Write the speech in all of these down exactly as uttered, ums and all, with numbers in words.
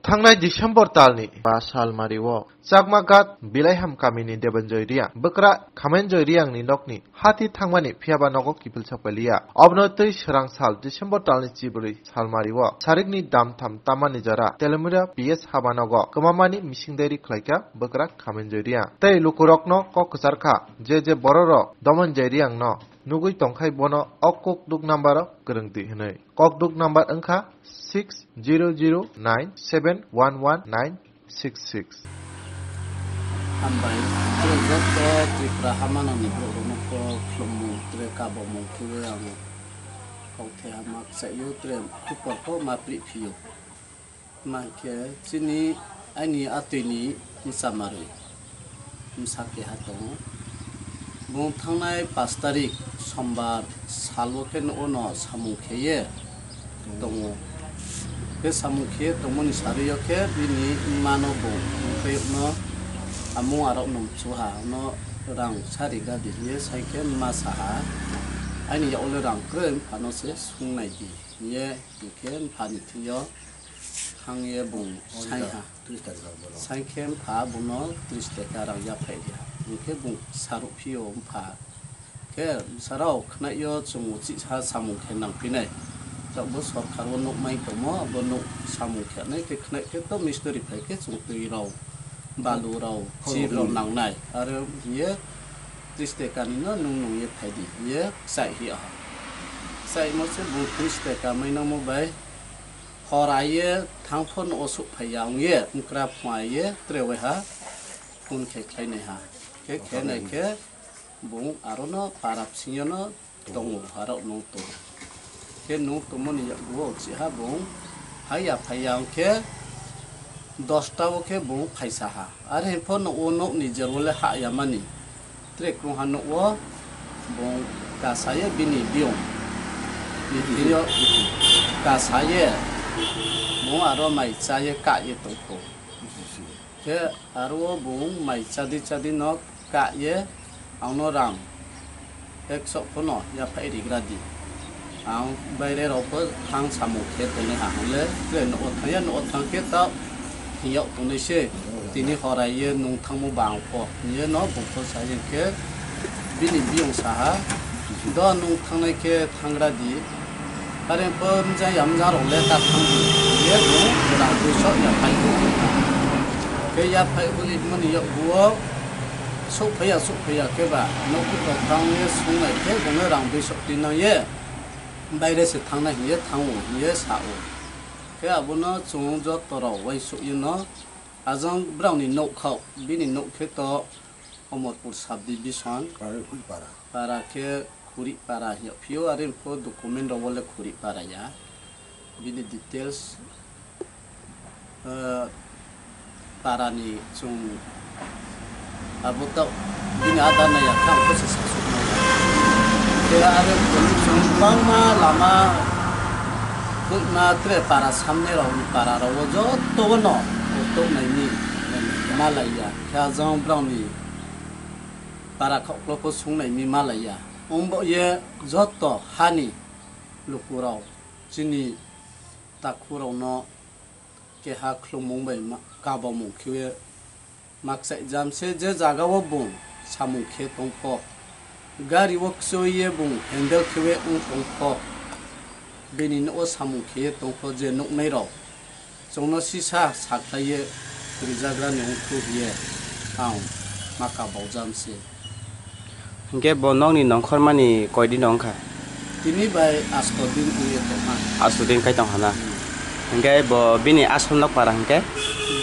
Thangnai December talni ba salmario Chakma Ghat Bilaiham kamini Debanjoy Riang bwkra Khamenjoy Riangni nokni hati thangmani phiyaba nogo kiphilsa pailiya. Obno twi swrang sal December talni chibrwi salmario sarikni damtham tamani jora Telemura P S habanogo kwmamani misingdairi khlaikha bwkra Khamenjoy Riang. Tei lukurokno kok kwcharkha, je je bororok Domonjoy Riangno nugwi tongkhai bono o kokduk numbero kwrwngdi hwnwi. Kokduk number wngkha six zero zero nine seven one one nine six six. Hambai, tre joto Tripura hamanangni borok rokno kok khulumung tre kabomung khewi ang kok thaiha ma kchaio tre khupor kok ma pri phio. Ma khe chini aini atwini msa marwi msa keha tongo. Bung thangnai pash tarik sombar salo khe nono samung kheye tongo. Khe samung kheye tongmani sarwi o khe bini mano bung wngkhe no amung arok no mchuha no rang sari gadi hiye sai khe ma saha, aini yago le rang kwrwi phano se sung nai di hiye hinkhe phani thwio. Thang ye bung sai ha. Tris taka borok. Sai khe mpha bono tris taka rang yaphai dia. Hinkhe bung saruk phio mpha. Khe bwsarok khwnai yo chwng uchi sa samung khe nang phinai. Tabuk bo sorkar o nuk mai tongmo, bo nuk samung khe nai khe khwnai khe to mistri phai khe chwng twi rok, balu rok, chip rok nang nai. Aro ye tris taka ni no nung nung ye phai di. Ye sai hi aha. Sai mo se bung tris taka mai nang mo bai. Hor aiye thang phano o suk phai ya wng ye, wngkra phung aiye tre wai ha, phone khe khlai nai ha. Khe khe nai khe bung aro no para bsing yo no tongo, aro nung tongo. Khe nung tongmo ni yakgu o chiha bung hai ya phai ya wng khe dosta o khe bung phaisa ha. Are phano o nok ni jer o le ha ya mani. Tre krungha nuk o bung kasaye bini biyong. Bini biyong kasaye bung aro mai chaye kaye tongkho. Khe aro o bung mai chadi chadi no kaye ang no rang ekso phano yaphai rigra di. Ang baire rok bo thang samung khe tongnai ha hwnle, tle nogo thangya, nogo thang khe ta hiyok tongnai se. Tini horai ye nung thangmo bang pho. Ye no bung pho sa ye khe bini biyong saha, "Do nung thangnai khe thangra di. Are pho mja yamja rok le ta thang di." Ye bung rang duiso yaphai. Khe yaphai uli mani yok buo sok phaiya, sok phaiya khe ba nokhuto thang ye sungnai khe bung rang duiso tinang ye. Baire se thangnai hiye thango hiye sao. Khe abono chwng joto rok uansuk yeno ajang brao ni nouh khao, bini nouh khe to Omorpur sub division. Para khe Khuripara. Para khe Khuripara hiya phio, are pho document rok le Khuripara ya. Bini details, eh, para ni chwng abo ta bini adar nai ya kha, ang khe se sasuk nai ya. Khe are chwng bangma lama khutma tre para samne rok ni para rok o joto no tok nai ni malai ya. Khe ajang brao ni para khoklo pho sung nai ni malai ya. Wng bo ye joto hani luku rok chini takhu rok no keha khulumung bai ma-, kabamung khiye makchai jam se je jaga o bung samung khe tong pho, gari o kchoi ye bung handle khiye wng tong pho, bini nouh o samung khiye tong pho je nuknai rok chwngno sisa sakhlai ye rijagra ni wngkhu hiye ang ma kabau jam se. Hinkhe bo nokni nongkhormani koi din wngkha? Tini bai asto din wngwi tongkha. Asto din kai tongkha na? Hmm. Hinkhe bo bini asol nok para hinkhe?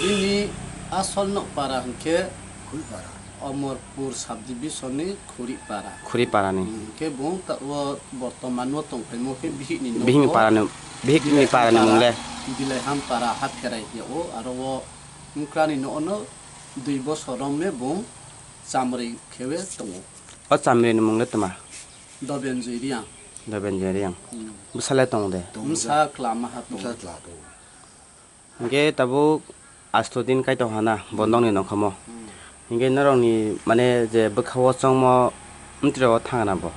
Bini asol nok para hinkhe Khuripara. Omorpur subdivision ni Khuripara. Khuripara ni. Hmm, hinkhe bo ta-, o bortoman o tongphaimo khe bihik ni nok. Bihik ni o para ni, bihik ni para ni mung le? Bilaiham para ha pherai ya o, aro o wngkra ni no ono dui bosor romne bo chamri khewe tongo. O chamri ni mung le tma? Dobenjoi Riang. Dobenjoi Riang. Hmm. Bwsale tong de? Bwsa kla maha tongo. Bwsa kla tongo. Hinkhe tabuk asto din kai tong hana bo nokni nongkhormo. Hmm. Hinkhe norokni mane je bwkha o chongmo mtri o thangna bo?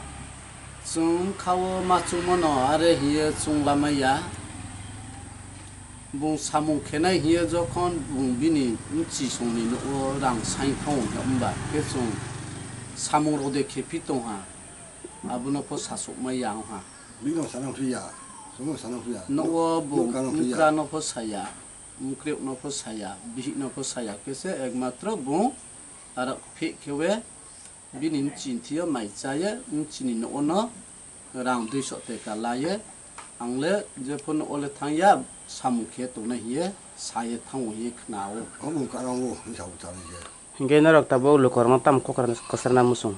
Chwng kha o ma chwngmano are hiye chwng lamaiya. Bung samung khenai hiye jokhon bung bini bwsisongni nogo rang sai thango hiya wngba khe chwng samung rode khe phi tongha, abono pho sasukma ya wngha. Bino sana phiya, sumo sana phiya. Nogo bung Nukano phiya. Mukrano pho saya, mukriokno pho saya, bihikno pho saya khe se ekmatro bung arok phi khewe bini bwsini thwiyo mai chaye bwsini nogo no rang duiso teka laye, ang le jephuru nogo le thangya, samung khe tongnai hiye saye thango hiye khnao. Omo karongo hinsa utalai je. Hinkhe norok tabuk lukurokno tamo kwsarna muchung?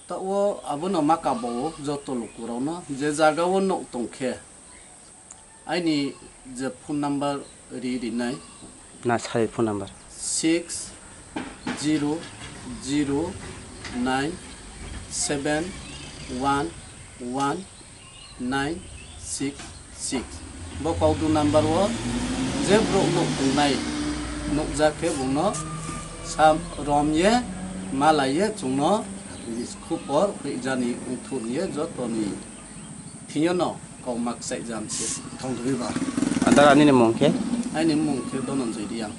Tao abono ma kabao joto lukurokno je jagao nok tongkhe aini je phone number ri rinai. Na sai phone number? Six zero zero nine seven one one nine six six. Bo kauduk number o je borok nok tongnai nukjak khe bungno sam rom ye malai ye chwngno khupor rijani wngthuk ye jotoni thwiyano kok mak chaijam se. Thang dui ba. Adara nini mung khe? Aini mung khe Dhananjay Reang.